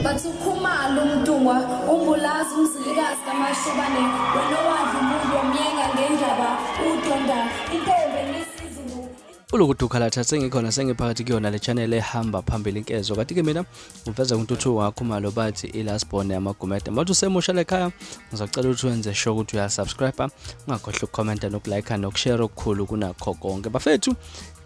Bathi uKhumalo uMntungwa uMbulazi uMzilikazi kaMashobane wena owadla umuntu wamyenga ngendaba udonda intombi enisizulu. Ulukudukhalatha sengikhona sengiphakathi kuyona le channel ehamba phambili inkezo kanti-ke mina uveza kuNtuthuko kaKhumalo bathi i-last born yamaGumede. Manje usemusha lekhaya ngizacela ukuthi wenze sure ukuthi uyasubscribe, ungakhohlwa ukukhomenta nokulike nokushare okukhulu kunakho konke. Bafethu,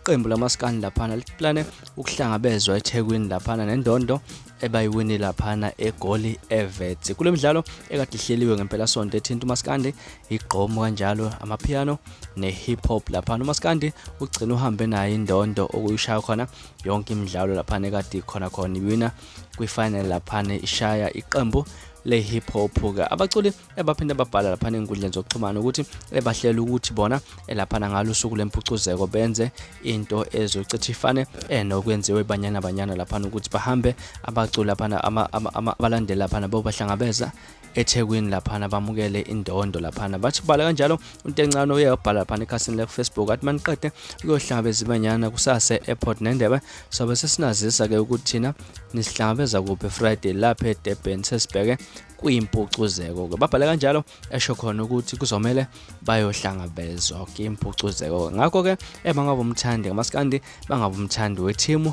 iqembu lamaskandi laphana liplane ukuhlangabezwa eThekwini laphana nendondo ebayiwini laphana eGoli eVets. Kule midlalo ekade ihleliwe ngempelasonto ethinta umaskandi, igqomu kanjalo amapiano ne-hip hop laphana. Umaskandi ugcina uhambe nayo indondo okuyishaya khona yonke imidlalo laphana ekade ikhona khona iwina kwi-final laphana ishaya iqembu le-hip hop ke. Abaculi ebaphinde babhala laphana ey'nkundleni zokuxhumana ukuthi ebahlela ukuthi bona elaphana ngalo usuku lempucuzeko benze into ezochitha ifane enokwenziwe iBanyana Banyana laphana ukuthi bahambe abaculi laphana abalandeli laphana bobahlangabeza eThekwini laphana bamukele indondo laphana. Bathi bhala kanjalo uNtencane uye wabhala laphana ekhasini le-Facebook athi maniqede ukuyohlangabeza iBanyana kusasa e-airport nendebe sobe sesinazisa ke ukuthi thina nisihlangabeza kuphi Friday lapha eDurban sesibheke kwimpucuzeko ke. Babhale kanjalo esho khona ukuthi kuzomele bayohlangabezwa kwimpucuzeko. Ngakho ke ebangabe umthandi ngamaskandi bangabe umthandi wethimu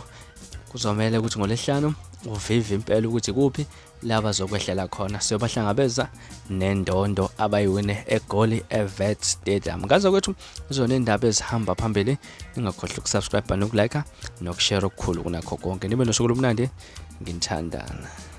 kuzomele ukuthi ngolesihlanu uvive impela ukuthi kuphi la bazokwehlela khona siyobahlangabeza nendondo abayiwine eGoli eVet Stadium. Ngazo kwethu izona indaba ezihamba phambili, ningakhohlwa ukusubscribe nokulike nokushare okukhulu kunakho konke. Nibe nosuku olumnandi, nginithandana.